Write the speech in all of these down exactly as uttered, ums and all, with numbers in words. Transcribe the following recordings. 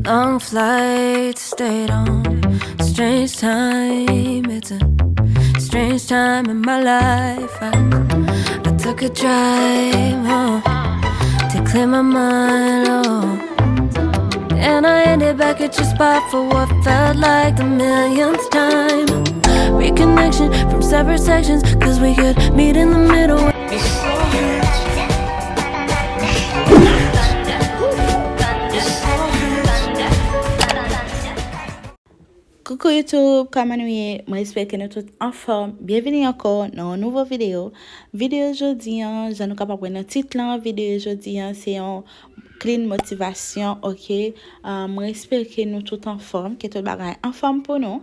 Long flight, stayed on strange time. It's a strange time in my life. I, I took a drive home to clear my mind. Oh. And I ended back at your spot for what felt like the millionth time. Reconnection from separate sections, cause we could meet in the middle. Coucou YouTube, kòman nou ye? Mwen espere ke nou tout anfòm. Byenvini ankò nan yon nouvo videyo. Videyo jodi an, jan nou kapab wè nan tit lan, videyo jodi an se yon clean motivasyon, oke? Ah, mwen espere ke nou tout anfòm, ke tout bagay anfòm pou nou.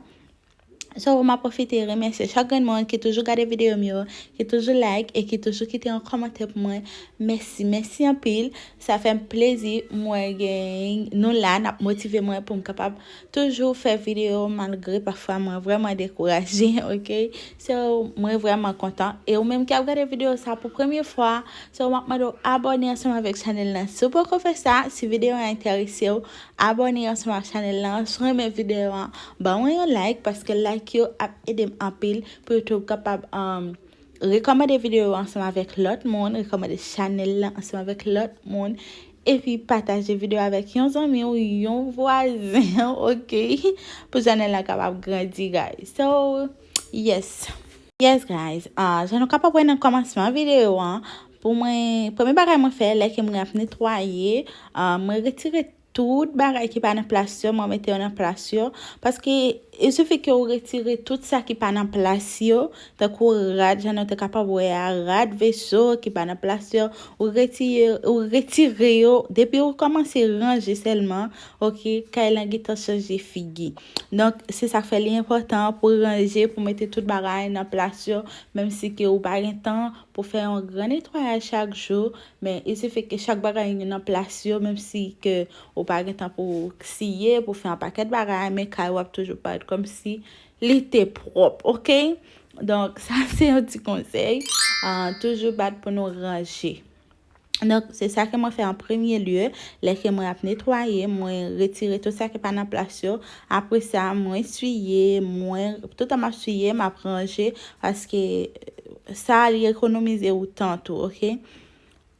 So, m ap pwofite remèsye chak grenn moun ki toujou gade videyo m yo, ki toujou like e ki toujou kite yon kòmantè pou mwen. Mèsi, mèsi anpil. Sa fè m plezi m wè gen nou la, n ap motive mwen pou m kapab toujou fè videyo malgre pafwa mwen vrèman dekouraje, oke? So, mwen vrèman kontan. E ou menm ki ap gade videyo sa pou premye fwa, so, m ap mande w abòne ansanm avèk chanèl lan. Si w poko fè sa, si videyo a enterese w, abòne ansanm ak chanèl lan. Si w renmen videyo an, ban mwen yon like, paske like yo ap ede m anpil pou YouTube kapab, um, rekòmande videyo ansanm avèk lòt moun, rekòmande chanèl lan ansanm avèk lòt moun, epi pataje videyo avèk yon zanmi w, yon vwazen, oke? Pou chanèl lan kapab grandi, guys. So, yes. Yes, guys. Ah, jan nou kapab wè nan kòmansman videyo an, pou mwen, premye bagay mwen fè, lè ke mwen ap netwaye, ah, mwen retire tout bagay ki pa nan plas yo, mwen mete yo nan plas yo. Paske, il suffit ke ou retire tout sa ki pa nan plas yo, tankou rad, jan nou te kapab wè a, rad, veso ki pa nan plas yo, ou retire, ou retire yo, depi ou kòmanse ranje sèlman, oke, kay lan gentan chanje figi. Donk, se sa k fè li enpòtan pou ranje, pou mete tout bagay nan plas yo, menm si ke ou pa gen tan pou fè yon gran netwayaj chak jou, men il suffit ke chak bagay nan plas yo, menm si ke ou pa gen tan pou siye, pou fè yon pakèt bagay, men kay ou ap toujou parèt kòmsi li te pwòp, oke? Donk, sa se yon ti konsèy, ah, toujou bat pou nou ranje. Donk, se sa ke mwen fè an premye lye. Lè ke mwen ap netwaye, mwen retire tout sa ki pa nan plas yo. Apre sa, mwen siye, mwen, toutan m ap siye, m ap ranje, paske sa, li ekonomize ou tan tou, oke?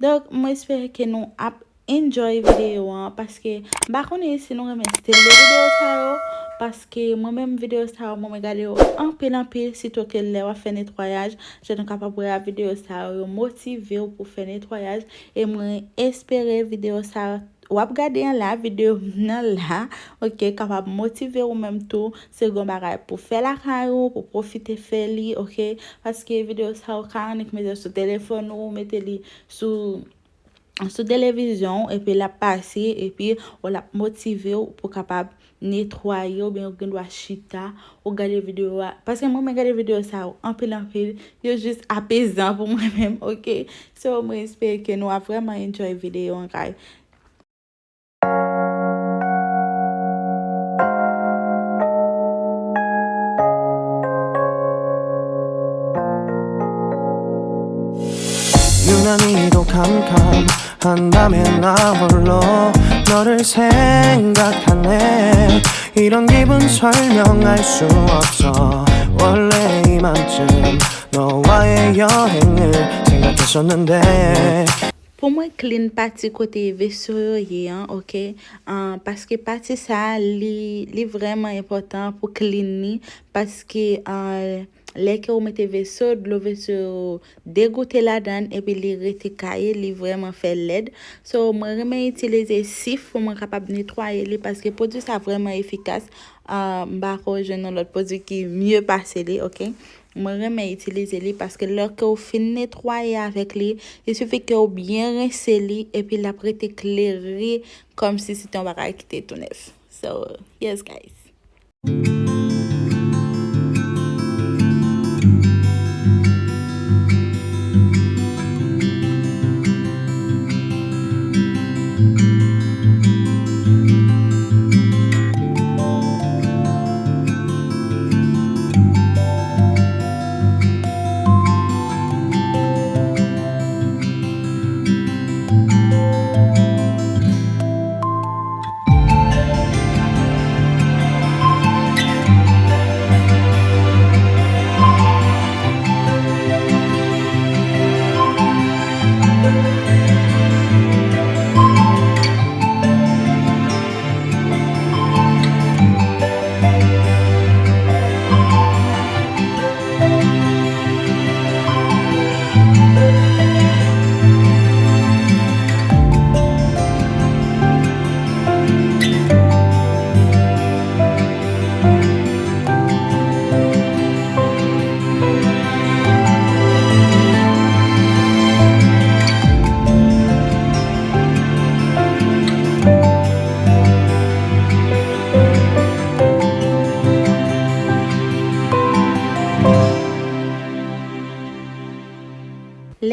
Donk, mwen espere ke nou ap enjoy videyo an, paske m pa konnen si nou renmen stil de videyo sa yo, paske mwen menm videyo sa yo, mwen, mwen gade yo anpil, anpil, sitou ke lè w ap fè netwayaj, jan nou kapab wè a videyo sa yo, yo motive w pou fè netwayaj, e mwen espere videyo sa w ap gade an la, videyo m nan la, oke, kapab motive ou menm tou, si w gen yon bagay pou fè lakay ou, pou pwofite fè li, oke, paske videyo sa yo ka annik mete sou telefòn ou, mete li sou sou televizyon w, epi l ap pase, epi w l ap motive w pou kapab netwaye, oubyen ou gen dwa chita, ou gade videyo a. Paske mwen, mwen gade videyo sa yo anpil, anpil, yo jis apezan pou mwen menm, oke? So, mwen espere ke nou ap vrèman enjoy videyo an kay. 유난히도 캄캄한 밤에 나 홀로 너를 생각하네. 이런 기분 설명할 수 없어. 원래 이맘쯤 너와의 여행을 생각했었는데. Pou mwen, clean pati kote veso yo ye an, oke? Ah, paske pati sa a, li, li vrèman enpòtan pou clean li, paske, ah, lè ke ou mete veso, dlo veso yo degoute ladan l, epi li rete kaye, li vrèman fè lèd. So, mwen renmen itilize Cif pou mwen kapab netwaye li, paske pwodui sa vrèman efikas. Ah, m pa ko jwenn yon lòt pwodui ki mye pase li, oke? Mwen renmen itilize li paske lè ke w fin netwaye avèk li, il suffit ke w byen rense li epi l ap rete klere kòmsi se te yon bagay ki te tou nèf. So, yes, guys.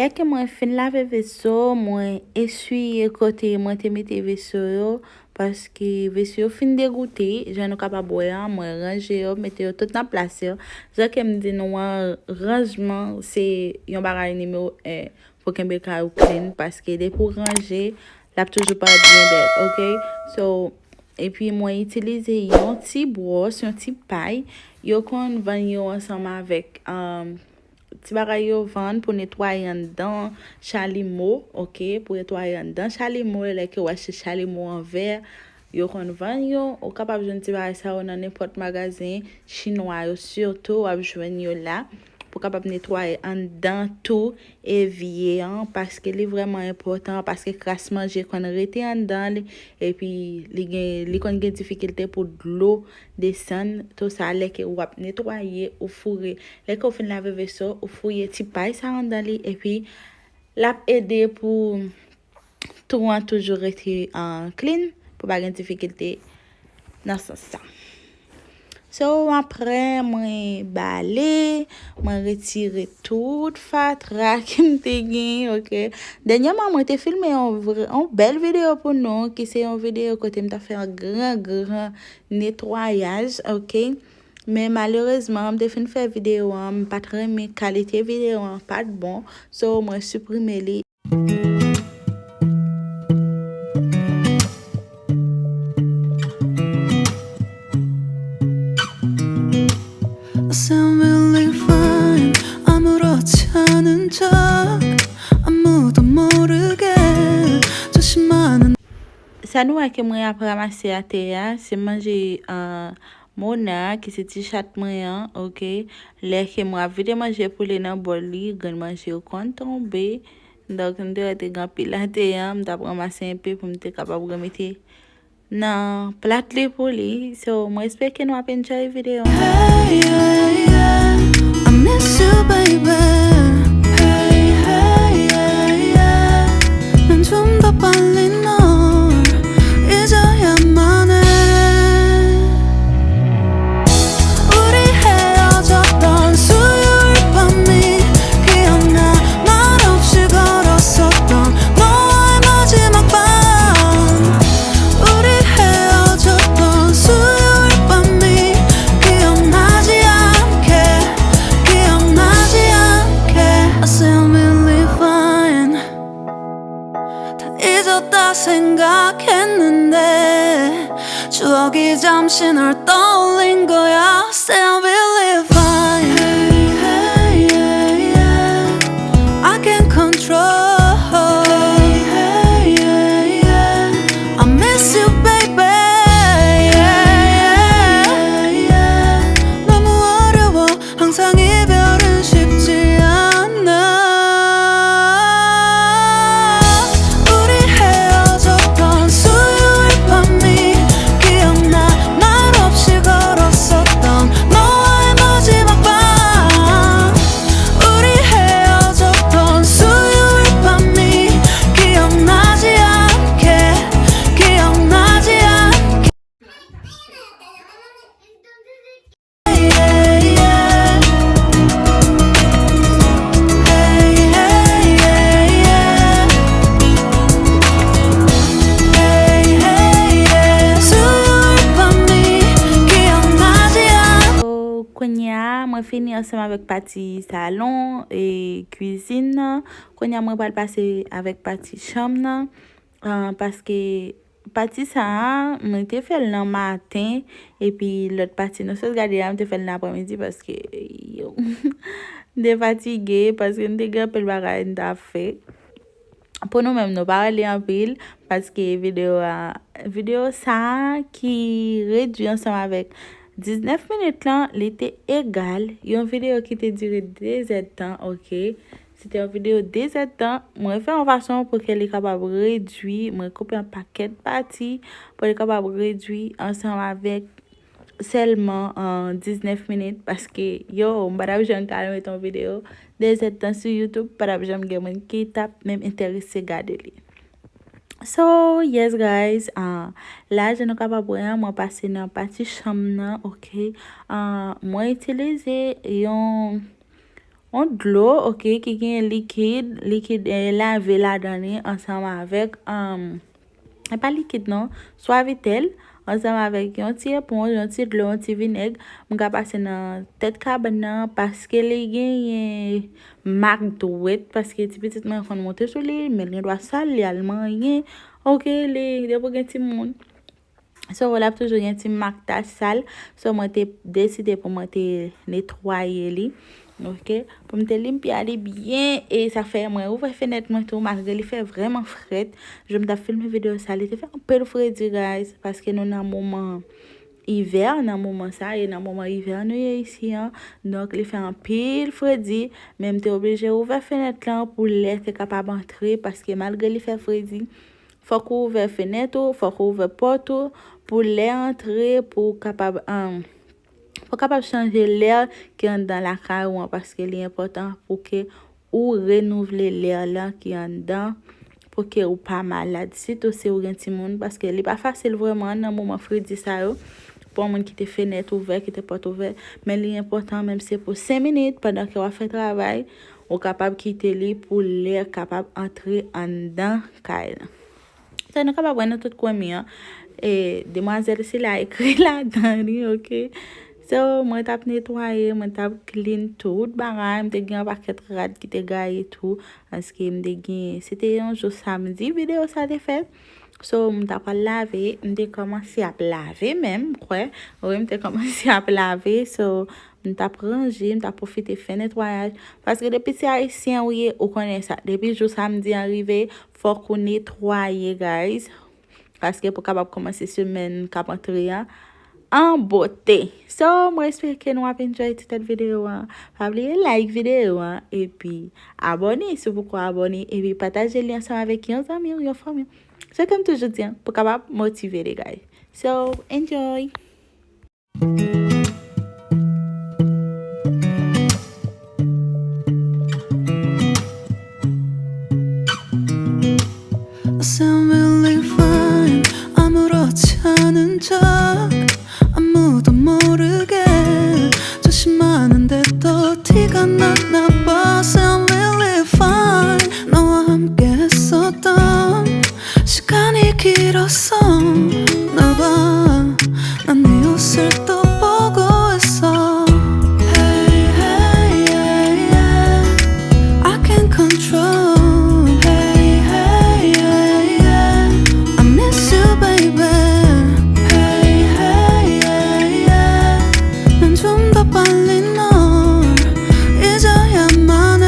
Apre mwen fin lave veso, mwen eswiye kote mwen te mete veso yo, paske veso yo fin degoute, jan nou kapab wè an, mwen ranje yo, mete yo tout nan plas yo. Jan ke m di nou an, ranjman se yon bagay nimewo en pou kenbe kay ou clean, paske depi w ranje, l ap toujou parèt byen bèl, oke? So, epi mwen itilize yon ti bwòs, yon ti pay, yo konn vann yo ansanm avèk, um, ti bagay yo vann pou netwaye anndan chalimo, oke? Pou netwaye anndan chalimo, lè ke w achte chalimo an vè, yo konn vann yo. Ou kapab jwenn ti bagay sa yo nan nenpòt magazen chinwa yo, sitou w ap jwenn yo la. Pou kapab netwaye anndan tou evye an, paske li vrèman enpòtan, paske kras manje konn rete anndan li, epi li gen, li konn gen difikilte pou dlo desann. Tou sa, lè ke w ap netwaye, ou foure, lè ke w fin lave veso, ou fouye ti pay sa anndan li, epi l ap ede pou tou an toujou rete, ah, clean, pou pa gen difikilte nan sans sa. So, apre, mwen bale, mwen retire tout fatra ke m te gen, oke? Dènyèman, mwen te filme yon vre, yon bèl videyo pou nou, ki se yon videyo kote m ta fè yon gran, gran netwayaj, oke? Men malerezman, m te fin fè videyo an, m pa t renmen kalite videyo an, pa t bon. So, mwen siprime li. Sound really fine. 아무렇지 않은 척. 아무도 모르게 조심하는 Sa nou wè ke mwen ap ranmase atè a, se manje, ah, Mona, ki se ti chat mwen an, oke. Lè ke mwen ap vide manje pou li nan bòl li, grenn manje yo konn tonbe. Donk, m te wè te gen anpil atè a, m t ap ranmase enpe pou m te kapab remete nan plat li pou li. So, mwen espere ke nou ap enjoy videyo an. Hey, yeah, yeah. I miss you, baby. Hey, hey, yeah, yeah. 난 좀 더 빨리 널 잊어야만 해. 우리 헤어졌던 수요일 밤이 기억나. 말없이 걸었었던 너와의 마지막 밤. 우리 헤어졌던 수요일 밤이 기억나지 않게, 기억나지 않게. I say I'm really fine. 다 잊었다 생각했는데 추억이 잠시 널 떠올린 거야. Say I'm really fine. Hey, hey, yeah, yeah. I can't control. Hey, hey, yeah, yeah. I miss you, baby. Yeah, yeah, yeah. 너무 어려워. 항상 이별은 쉽지 않아. 우리 헤어졌던 수요일 밤이 기억나. 말없이 걸었었던 너와의 마지막 밤. 우리 헤어졌던 수요일 밤이 기억나지 않게, 기억나지 않게. So, kounye a, mwen fini ansanm avèk pati salon e kwizin nan. Kounye a, mwen pral pase avèk pati chanm nan, ah, paske pati sa a, mwen te fè l nan maten, epi lòt pati nou sot gade a, m te fè l nan aprèmidi, paske, yo, m te fatige, paske m te gen anpil bagay m t ap fè. Pou nou menm, nou pa rele anpil, paske videyo a, videyo sa a ki redui ansanm avèk diznèf minit lan, li te egal yon videyo ki te dire de zèdtan, oke? Se te yon videyo de zèdtan. Mwen fè yon fason pou ke li kapab redui. Mwen koupe yon pakèt pati pou li kapab redui ansanm avèk sèlman, ah, diznèf minit. Paske, yo, m pa t ap janm ka mete yon videyo de zèdtan sou YouTube. Pa t ap janm gen moun ki t ap menm enterese gade li. So, yes, guys. Ah, la, jan nou kapab wè an, mwen pase nan pati chanm nan, oke? Ah, mwen itilize yon yon dlo, oke, ki gen likid, likid, eh, lave ladan li ansanm avèk, um, e pa likid non, Suavitel, ansanm avèk yon ti eponj, yon ti dlo, yon ti vinèg. M ka pase nan tèt kabann nan paske li genyen mak dwèt, paske ti pitit mwen konn monte sou li, men l gen dwa sal, li al manyen. Oke, li, depi w gen timoun. So, l ap toujou gen ti mak tach sal. So, mwen te deside pou mwen te netwaye li. Oke? Pou m te limpye li byen. E sa fè mwen ouvè fenèt mwen tou, malgre li fè vrèman frèt. Jou m t ap filme videyo sa, li te fè anpil fredi, guys. Paske nou nan moman ivè, nan moman sa, e nan moman ivè nou ye isi an. Donk, li fè anpil fredi. Men m te oblije ouvè fenèt lan pou lè te kapab antre. Paske malgre li fè fredi, fòk ou ouvè fenèt ou, fòk ou ouvè pòt ou, pou lè antre, pou w kapab, um, pou w kapab chanje lè ki anndan lakay ou an, paske li enpòtan pou ke ou renouvle lè lan ki anndan, pou ke ou pa malad, sitou si ou gen timoun, paske li pa fasil vrèman nan moman fredi sa yo, pou yon moun kite fenèt ouvè, kite pòt ouvè, men li enpòtan, menm si se pou senk minit, pandan ke w ap fè travay, ou kapab kite li pou lè kapab antre anndan kay lan. So, nou kapab wè nan tout kwen mi an, e, demwazèl sila ekri ladan li, oke? So, mwen t ap netwaye, mwen t ap clean tout bagay, m te gen yon pakèt rad ki te gaye tou, paske m te gen, se te yon jou samdi videyo sa te fèt. So, m t ap al lave, m te kòmanse ap lave menm, m kwè. Wi, m te kòmanse ap lave, so, m t ap ranje, m t ap pwofite fè netwayaj. Paske depi se ayisyen ou ye, ou konnen sa. Depi jou samdi an rive, fòk ou netwaye, guys. Paske pou kapab kòmanse semèn k ap antre an an bote. So, mwen espere ke nou ap enjoy ti tèt videyo an. Pa bliye like videyo an, epi abòne si w poko abòne, epi pataje li ansanm avèk yon zanmi w, yon fanmi w. Se ke m toujou di an, pou kapab motive li, guys. So, enjoy! Seem really fine. 아무렇지 않은 척, 아무도 모르게 조심하는데 또 티가 나나 봐. Seem really fine. 너와 함께 했었던 시간이 길었어. 나봐, 난 네 옷을 또 보고 있어. Hey, hey, yeah, yeah. I can't control. Hey, hey, yeah, yeah. I miss you, baby. Hey, hey, yeah, yeah. 난 좀 더 빨리 널 잊어야만 해.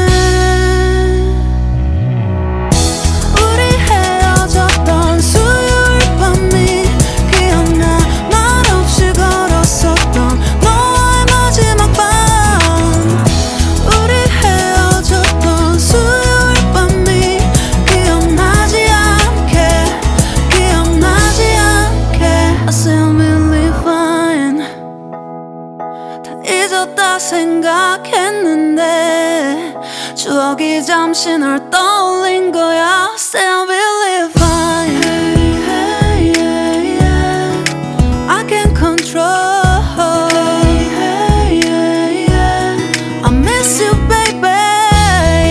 우리 헤어졌던 수요일 밤이 기억나. 말없이 걸었었던 너와의 마지막 밤. 우리 헤어졌던 수요일 밤이 기억나지 않게, 기억나지 않게. I still believe fine. 다 잊었다 생각했는데 추억이 잠시 널 떠올린 거야. Still believe fine. Hey, hey, yeah, yeah. I can't control. Hey, hey, yeah, yeah. I miss you, baby.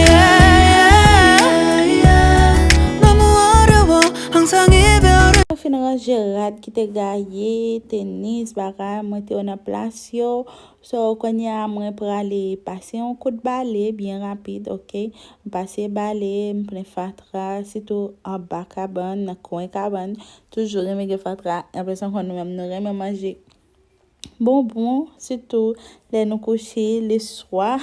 Yeah, yeah, yeah. 너무 어려워. 항상 이별을. Mwen fin ranje rad ki te gaye, tenis, bagay, mwen te yo nan plas yo. So, kounye a, mwen prale pase yon kout bale byen rapid, oke? M pase bale, m plen fatra, sitou anba kabann, nan kwen kabann. Toujou renmen gen fatra, anplis ankò nou menm, nou renmen manje bonbon, sitou lè nou kouche, leswa,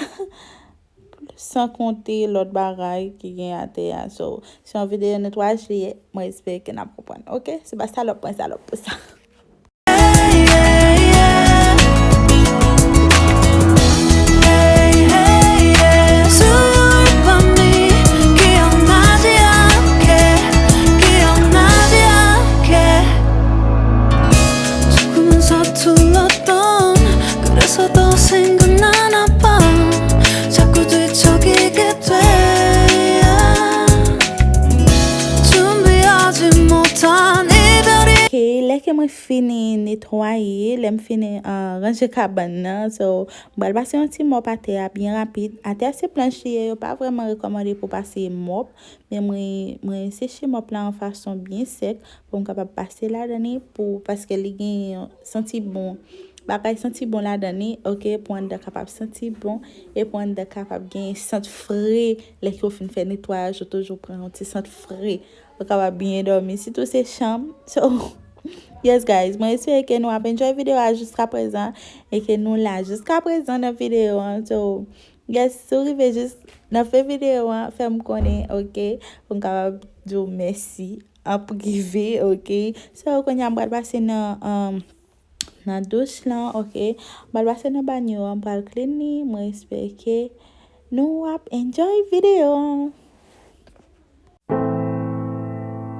san konte lòt bagay ki gen atè a. So, se yon videyo netwayaj li ye, mwen espere ke n ap konprann, oke? Se pa salòp mwen salòp pou sa. 수요일 밤이 기억나지 않게, 기억나지 않게. 조금은 서툴렀던, 그래서 더 생각나나 봐. 자꾸 뒤척이게 돼. 준비하지 못한 이별이. Ok, lè Ke mwen fini netwaye, lè m fini, ah, ranje kabann nan, so, m pral pase yon ti mòp atè a byen rapid. Atè a se planch li ye, yo pa vrèman rekòmande pou pase mòp, men mwen, mwen seche mòp la yon fason byen sèk pou m kapab pase ladan li pou, paske li gen santi bon, bagay santi bon ladan li, oke, pou anndan kapab santi bon, e pou anndan kapab gen sant fre, lè ke w fin fè netwayaj, ou toujou pran yon ti sant fre. Ou kapab byen dòmi, sitou se chanm. So, yes, guys, mwen espere ke nou ap enjoy videyo a jiska prezan e ke nou la jiska prezan nan videyo an. So, yes, si w rive jis nan fen videyo an, fè m konnen, oke? Pou m kapab di w mèsi an prive, oke? So, kounye a m pral pase nan, um, nan douch lan, oke? M pral pase nan banyo an, m pral clean li. Mwen espere ke nou ap enjoy videyo an.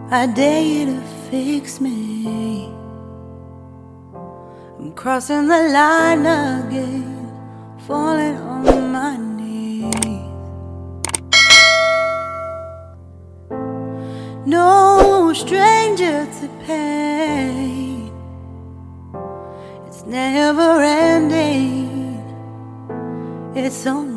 I dare you to fix me. I'm crossing the line again, falling on my knees. No stranger to pain. It's never ending. It's only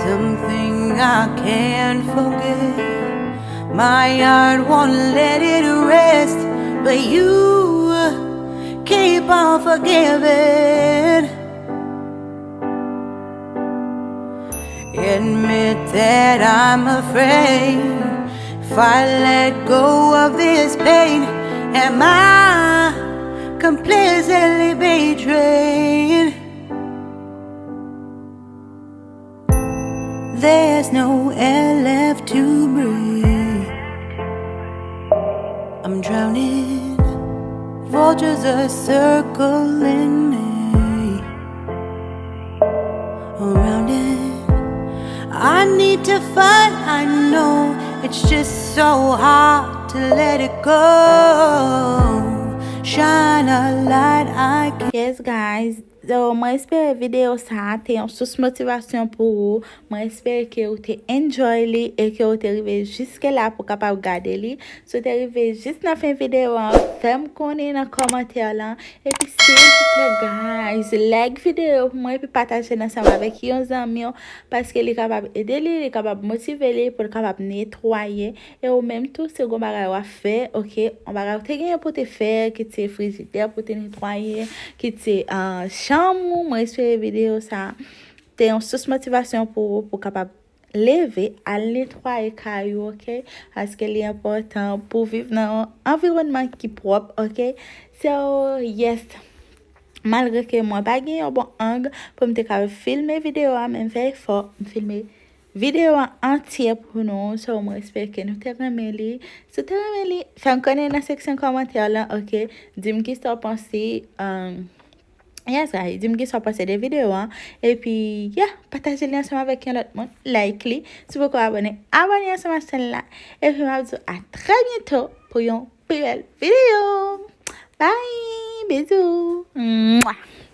something I can't forget. My heart won't let it rest, but you keep on forgiving. Admit that I'm afraid. If I let go of this pain, am I completely betrayed? There's no air left to breathe. I'm drowning. Vultures are circling me around it. I need to fight, I know it's just so hard to let it go. Shine a light I can't. Yes, guys. So, mwen espere videyo sa a te yon sous motivasyon pou ou. Mwen espere ke ou te enjoy li e ke ou te rive jiske la pou kapab gade li. Si w te rive jis nan fen videyo an, fè m konnen nan kòmantè lan. Epi, silvouplè, guys, like videyo pou mwen epi pataje l ansanm avèk yon zanmi w, paske li kapab ede li, li kapab motive li pou l kapab netwaye. E ou menm tou, si w gen yon bagay w ap fè, oke, yon bagay ou te genyen pou te fè, kit se frijidè pou te netwaye, kit se, ah, chanm ou, mwen espere videyo sa a te yon sous motivasyon pou ou, pou w kapab leve, al netwaye kay ou, oke? Paske li enpòtan pou viv nan yon anviwònman ki pwòp, oke? So, yes, malgre ke mwen pa gen yon bon ang pou m te ka filme videyo a, men m fè efò, m filme videyo a antye pou nou. So, mwen espere ke nou te renmen li. Si w te renmen li, fè m konnen nan seksyon kòmantè lan, oke? Di m kisa w panse, um, yes, guys, di m kisa w panse de videyo an. Epi, yeah, pataje li ansanm avèk yon lòt moun. Like li. Si w poko abòne, abòne ansanm ak chèn la. Epi, m ap di w a trè byento pou yon pi bèl videyo. Bye, bizou. Mwah.